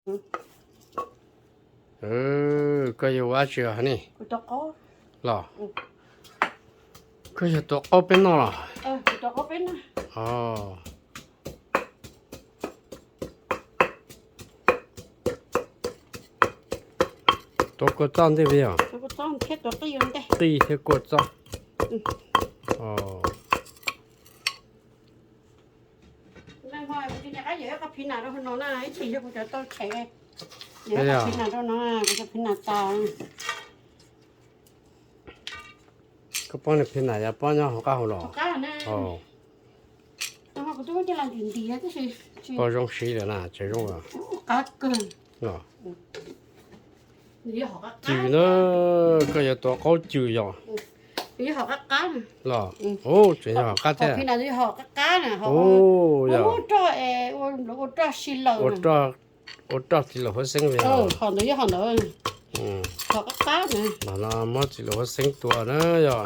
Koj yuav ua dab tsi ne? Los, koj yog tua qaub peb noj los? Tua kua txob ntej peb yog? Qij thiab kua txob. Koj pob niag phi nas yog pob nyob hauv qab hauv los? Pob zoo siv lawm na, tseem zoo. Cws na, koj yuav tua qaub cws yog? Los, tseem yog hauv qab thiab. Yog, ua roj txiv laum huab xeeb. Los no muab txiv laum huab xeeb tua na yog.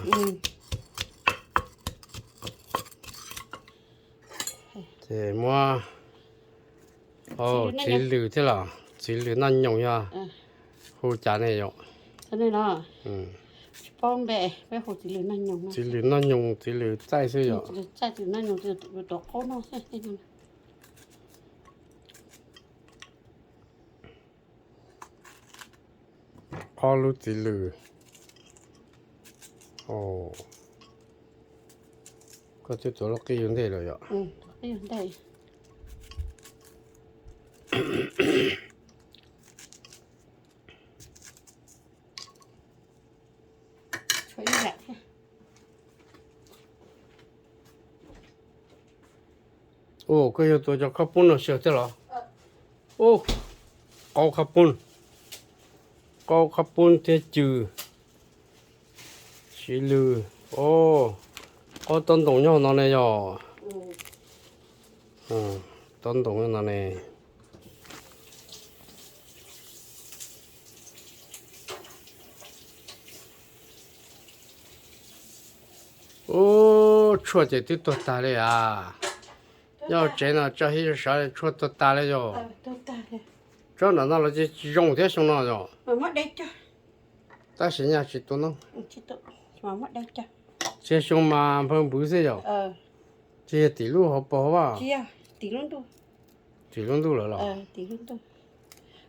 Ces muab txiv lws thiab los, txiv lws noj nyoos yog hu cas ne yom? Txiv lws noj nyoos, txiv lws txaij xwb yom. Ob lub txiv lws. Koj twb tuav lub qij ua ntej lawm yom? Ua, koj yuav tua cov khab poob no xyaw thiab los? Ua, qaub khab poob, qaub khab poob thiab cws, txiv lws. Ua, qaub tob ntoos nyob no ne yog? Tob ntoos nyob no ne. Ub, tshuaj ces twb tuag tag li as. Nyob tsev no tso hib sov tshuaj tuag tag li yog. Tsob nram no los ces tsis zoo thiab xyoo no yog. Tab sis nyaj tsis tu noob. Txhia xyoo mas npawg npwv xwb yog. Tsis yog tim lub hauv paus hauv vaj? Tim lub ntuj lawm los?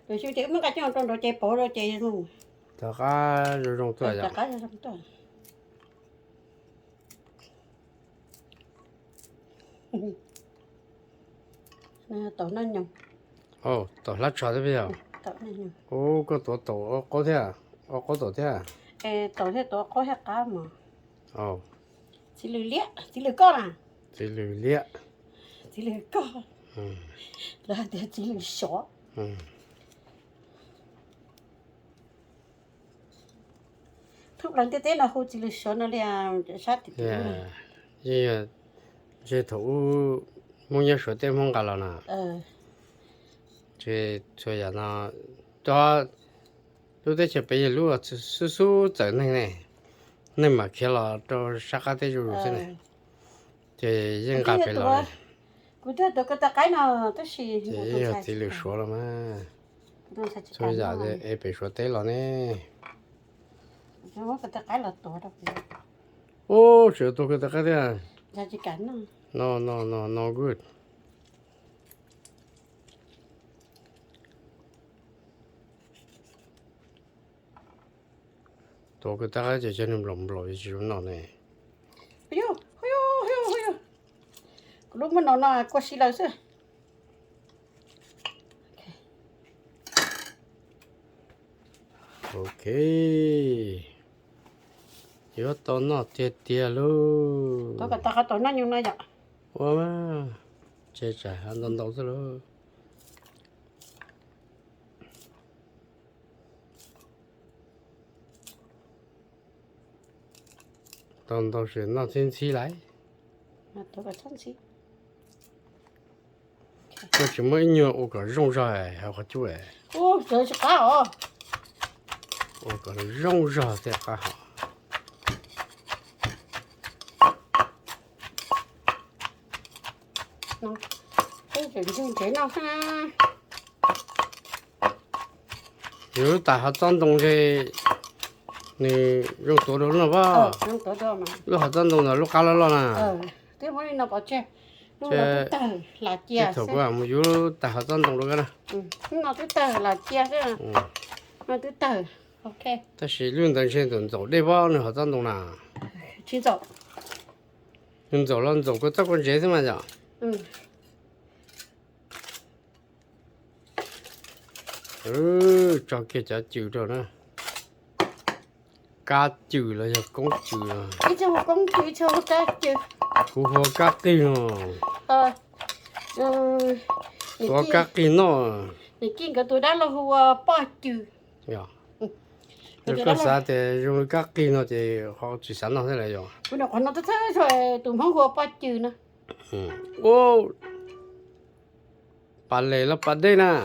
Rov qab zoo zoo tuaj yog. Taum hlab tsho thiab peb yog. Ub, koj tuav taum ua qaub thiab, ua qaub taum thiab. Taum thiab tuav qaub thiab qab mas. Txiv lws liab, txiv lws koj na. Txiv lws liab. Txiv lws koj. Lawv hais tias txiv lws sov. Thoob plaws ntiaj teb no hu txiv lws sov no li sab tim tim. Yeej yog, ntshe thaum ub Hmoob nyob Suav teb Hmoob nqa los na. Ces txhua yam no, cov lub teb chaws pem yog lub xub xub txawm neeg ne, neeg mam khiav los rau sab qab teb zuj zus xwb ne, ces yeej nqa pem los li. Ces yeej yog txiv lws suav los mas. Txhua yam es pem Suav teb los ne. Ub, tseem tuav ko taw qaib thiab. No, no, no, no good. Tuav ko taw qaib ces cov nws nplaum nplaum tsis zoo noj ne. Kuv lub muab no no kua si lawm xwb. Ok, yuav tau noj tiag tiag lauj. Ua, tseg tsam ntau ntau xwb lauj. Tau ntau ces noj txhib ntxhib lawm. Koj tsis muab ib nyuag ua kom zoo zog hauv qhov cub. Ua kom zoo zog thiaj qab hau. Peb tseem ntseeg ntsev no xwb na. Yus lub tais hov txob ntoo ntshe nws zoo tuav dua lub no pab. Lub hov txob ntoo ntawd lub qab loj loj na. Thaum kuv mus yus lub tais hov txob ntoo rau koj na. Tab sis lub ntawd ntshe ntxaum ntxaum dej pab nws hov txob ntoo na. Nws ntxaum los ntxaum kua txob kua ntsev xwb mas yom. Tso kiag cov cws rau na. Kab cws los yog koob cws? Kuv hu ua kab qig no. Tuav kab qig noj. Koj xav tias zoo li kab qig no ces ho tsis xav noj thiab lawm yom. Tus Hmoob hu ua poj cws no. Pas les los pas dej na?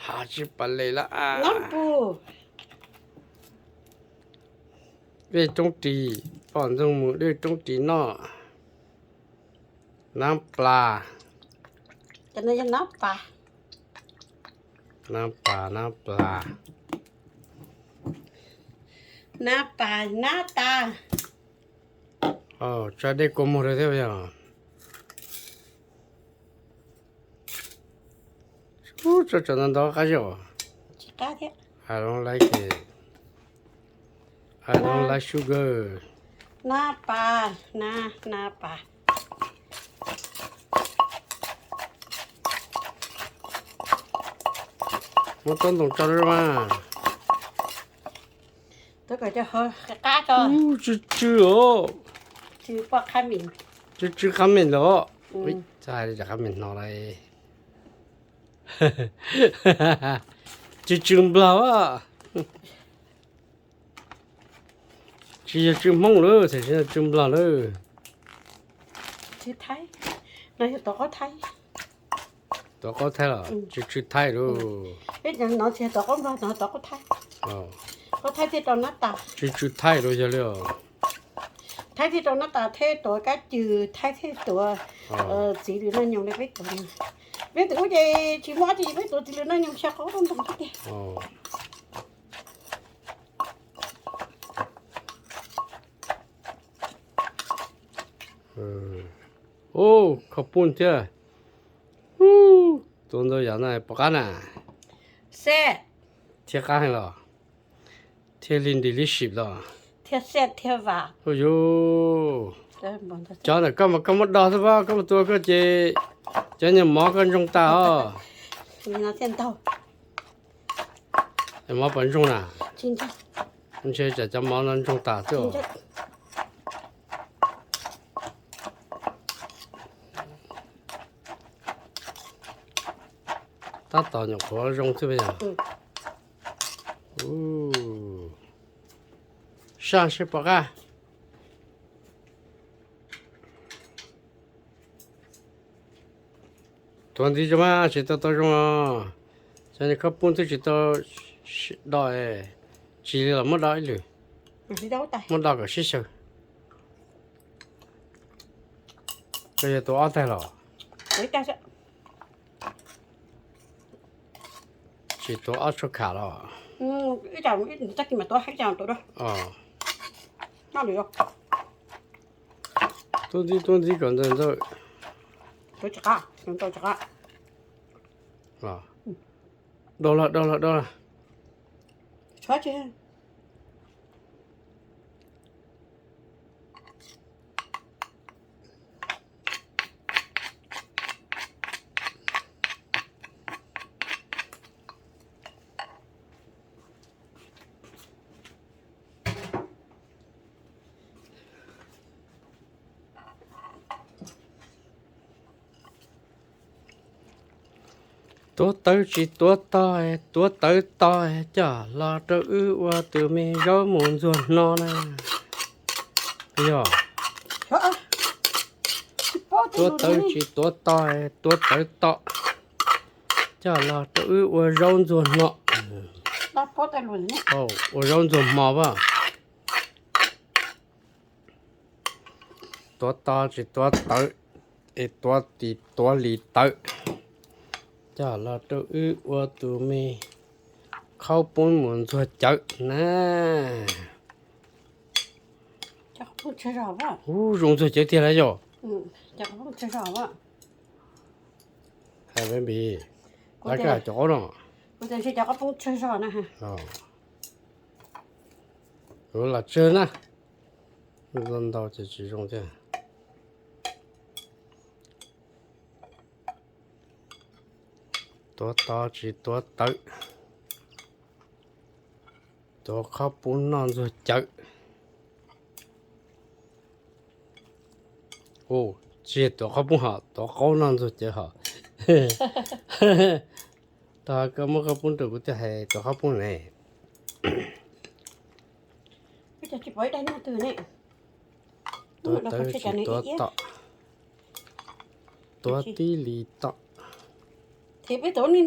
Has tsis pas les los a. Dej roob ris, poj ntxoog mus dej roob ris noj. Nab plas. Nab pas, nab plas. Nab pas, nab tas. Tsa dej kua muag rau thiab yog. Tsa tsam ntau ntau qab zog. I don't like it. I don't like sugar. Nab pas, nab, nab pas. Muab tsob ntoo tso rau mas. Tsw tsw os. Tsw tsw qab meem los. Hais li cas qab meem hnov lawm. Tsw tsw nplog a. Tsis yog tsw Hmoob lawm, txhais tsis yog tsw nplog lawm. Tuav qaub thaib los tsw tsw thaib lauj. Tsw tsw thaib lauj yog li os. Thaib thiaj rau nab tas thiab tuav kab cws, thaib thiaj tuav txiv lws noj nyoos li peb tuav no. Peb tuav ub ces tsis muaj dab tsi, peb tuav txiv lws noj nyoos xyaw qaub rau ntoo xwb tiag. Ub, kho poob thiab. Ub, tuav ntau yam no pom qab na. Thiab qab heev los. Thiaj li delicious los. Hu yus, cov ntawm koj mas koj muab do xwb pob, koj mus tua koj ces cov nyuag mov koj ntsoog tas os. Mov puas ntsoog na? Ntshe tsam cov mov no ntsoog tas xwb os. Tab tom nyuam qhuav zoo xwb yog. Saj seb pom qab. Tuav ntxiv tso mas tsis tau tau zoo os. Cov niag khaub poob twb tsis tau do, tsis li los muab do ib lwm. Muab do kom sib xyaw. Koj yuav tuav ob tag los? Tsis tuav ob tshuab kham los? Tuav ntxiv tuav ntxiv kom ntxaws ntxaws. Do los do los do los. Tuav tawv tsis tuav tog, tuav tawv tog coj los rau wb ua tus me zaub mus ntxuag hno na. Yog, tuav tawv tsis tuav tog, tuav tawv tog coj los rau wb ua zaub ntxuag hno. Ua zaub ntxuag hmo pab. Tuav tog tsis tuav tawv, es tuav tis tuav li tawv, Coj los rau wb ua tus me khaub poob mus ntxuag cawv na. Ub, zoo ntxuag cawv tiag lauj yog. Hais Npis, cov qaub no. Ua los tsawg na. Ntau ces tsis zoo thiab. Tuav to tsis tuav tawv. Tuav khaub poob noj ntxuag cawv. Ub, tsis yog tuav khaub poob hos, tuav qaub noj ntxuag cawv hos. Tau koj muab khaub poob rau kuv thiaj hais tuav khaub poob ne. Tuav tawv tsis tuav tom. Tuav tib li tom. Wb coj mus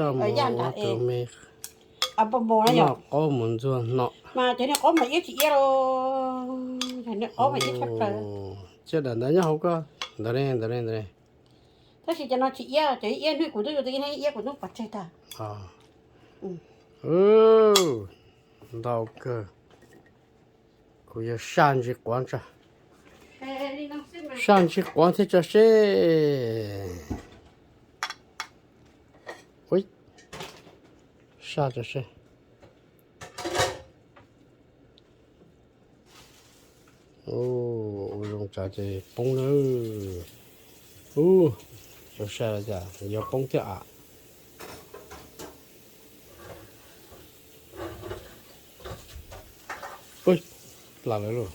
ua tus me noj qaub mus ntxuag hno. Tsiaj dam ntawd nyob hauv koj ntawd ne, ntawd ne, ntawd ne. Tab sis cov no tsis iab, cov iab hnub kuv twb yuav tus iab, iab kuv twb pov tseg tag. Ntau kawg. Kuv yuav saj ntsis quav tso. Saj ntsis quav thiab tso seb. Ui, saj tso seb. Ua zoo tsav ces poob na. Ub, saj los cas yuav poob thiab a. Ub, plam lawm lauj.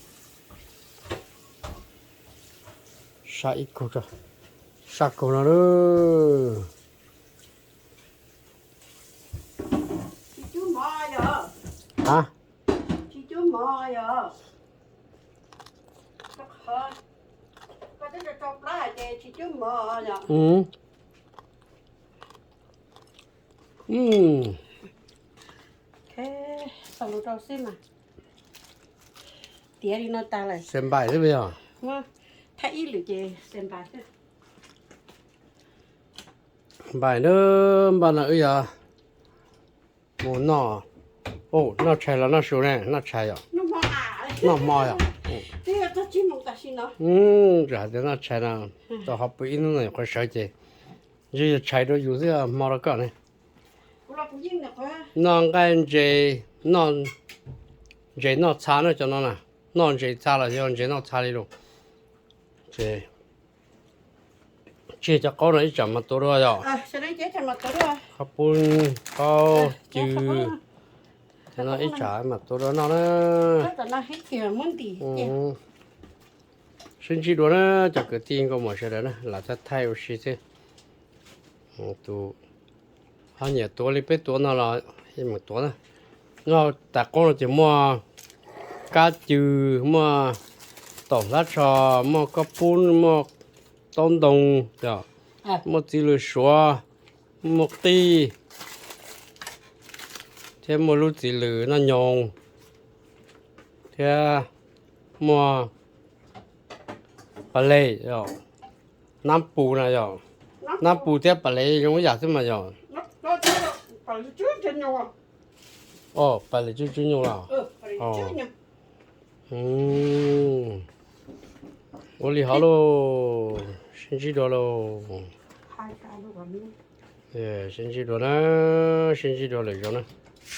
Saj ib kaug tso. Saj kaug no lauj. A, Tiav li no tas lawm. Xes npais xwb yog. Thaj ib lwm ces xes npais xwb. Npais na, npaj no wb yog mus noj, noj tshais los noj su ne, noj tshais yom, noj hmo yom. Tsis hais tias noj tshais no, tau ho pw ib hnub no nyuam qhuav sawv ces ntshe yog tshais rau yus xwb, hmo rau koj ne. Noj nqaij ntses, noj ntses noj txha na cov no na, noj ntses txha los yog ntses noj txha li lauj. Ces tsiag cov qaub no ib tsam mas tuav dua yom. Qaub poob, qaub cw, cov no ib tsam mas tuav dua noj na. Sib ntsib dua na cov kwv tij nkauj muam sawv daws na, lam thaij thaij ua si xwb. Tus ho nyiam tuav li peb tuav no los mus tuav na. Noj tais qaub no ces muaj kab cw, muaj taum hlab tsho, muaj kob pub, muaj taub ntoo, muaj txiv lws suav, muaj qij, thiab muaj lub txiv lws noj nyoos, thiab muaj pas les, nab pus na yom. Nab pus thiab pas les zoo ib yam xwb mas yom. Pas les tswb tswb nyoos los. Ua li hov lauj, sib ntsib dua lauj. Sib ntsib dua na, sib ntsib dua lwm zaus na.